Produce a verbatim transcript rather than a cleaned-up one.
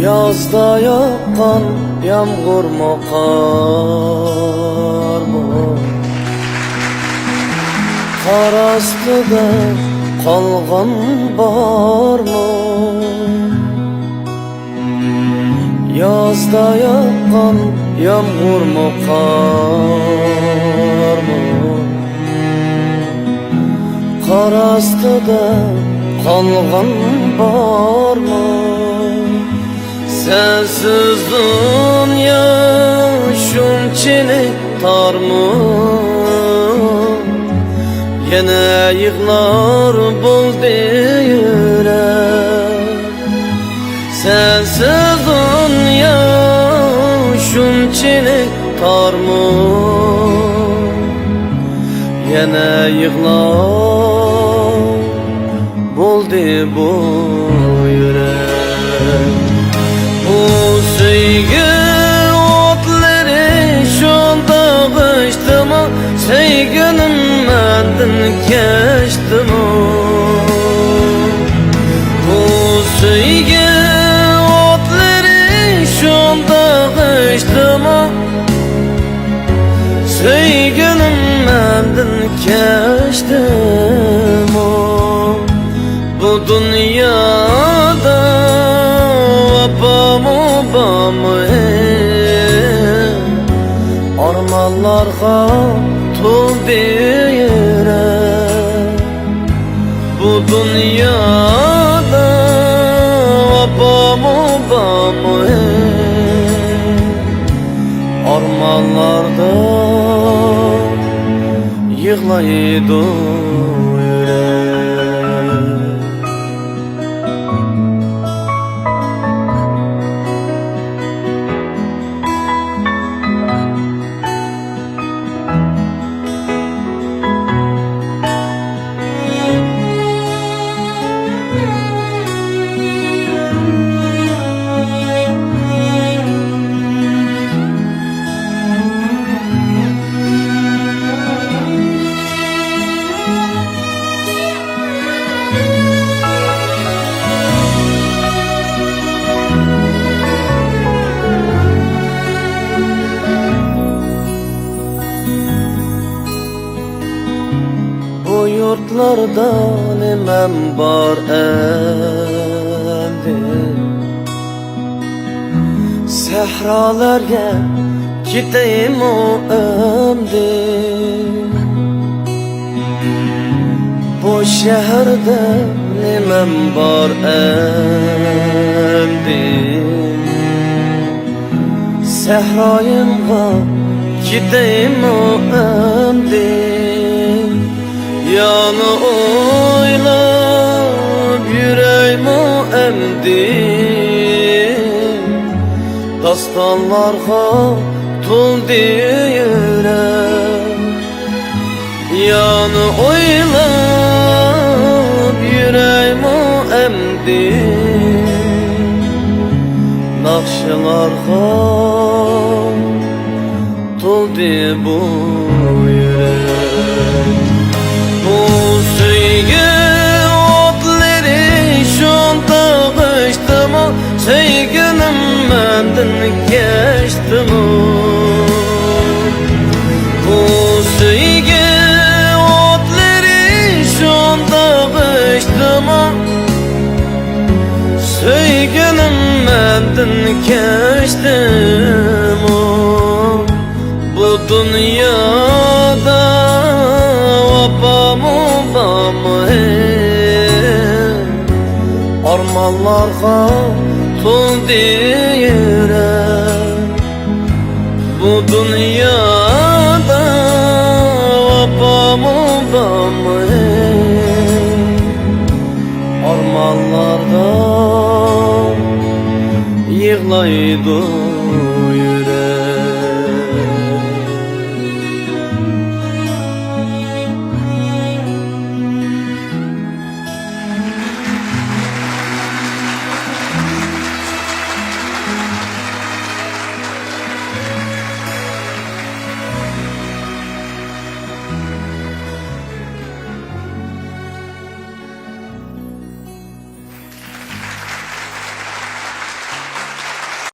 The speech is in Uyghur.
يازدا ياغقان يامغۇرمۇ، قارمۇ، قار ئاستىدا قالغان بارمۇ؟ يازدا ياغقان يامغۇرمۇ، قارمۇ، قار ئاستىدا قالغان بارمۇ؟ سەنسىز دۇنيا شۇنچىلىك تارمۇ؟ يەنە يىغلار بولدى يۈرەك. سەنسىز دۇنيا شۇنچىلىك تارمۇ؟ يەنە يىغلاپ بولدى بۇ يۈرەك. بۇ سۆيگۈ ئوتلىرى شۇنداق ئۆچتىمۇ؟ سۆيگۈنۈم مەندىن كەچتىمۇ؟ بۇ سۆيگۈ ئوتلىرى شۇنداق ئۆچتىمۇ؟ سۆيگۈنۈم مەندىن كەچتىمۇ؟ بۇ دۇنيادا ۋاپامۇ بارمۇ؟ ئارمانلارغا تولدى يۈرەك. بۇ دۇنيادا ۋاپامۇ بارمۇ؟ ئارمانلاردا يىغلايدۇ يۈرەك. بۇ يۇرتلاردا نېمەم بار ئەمدى؟ سەھرالارغا كېتەيمۇ ئەمدى؟ بۇ شەھەردە نېمەم بار ئەمدى؟ سەھرايىمغا كېتەيمۇ ئەمدى؟ يەنە ئويلاپ يۈرەيمۇ ئەمدى؟ داستانلارغا تولدى يۈرەك. يەنە ئويلاپ يۈرەيمۇ ئەمدى؟ ناخشىلارغا تولدى بۇ يۈرەك. بۇ سۆيگۈ ئوتلىرى شۇنداق ئۆچتىمۇ؟ سۆيگۈنۈم مەندىن كەچتىمۇ؟ بۇ سۆيگۈ ئوتلىرى شۇنداق ئۆچتىمۇ؟ سۆيگۈنۈم مەندىن كەچتىمۇ؟ بۇ دۇنيادا ۋاپامۇ بارمۇ؟ ئارمانلارغا تولدى يۈرەك. بۇ دۇنيادا ۋاپامۇ بارمۇ؟ ئارمانلاردا يىغلايدۇ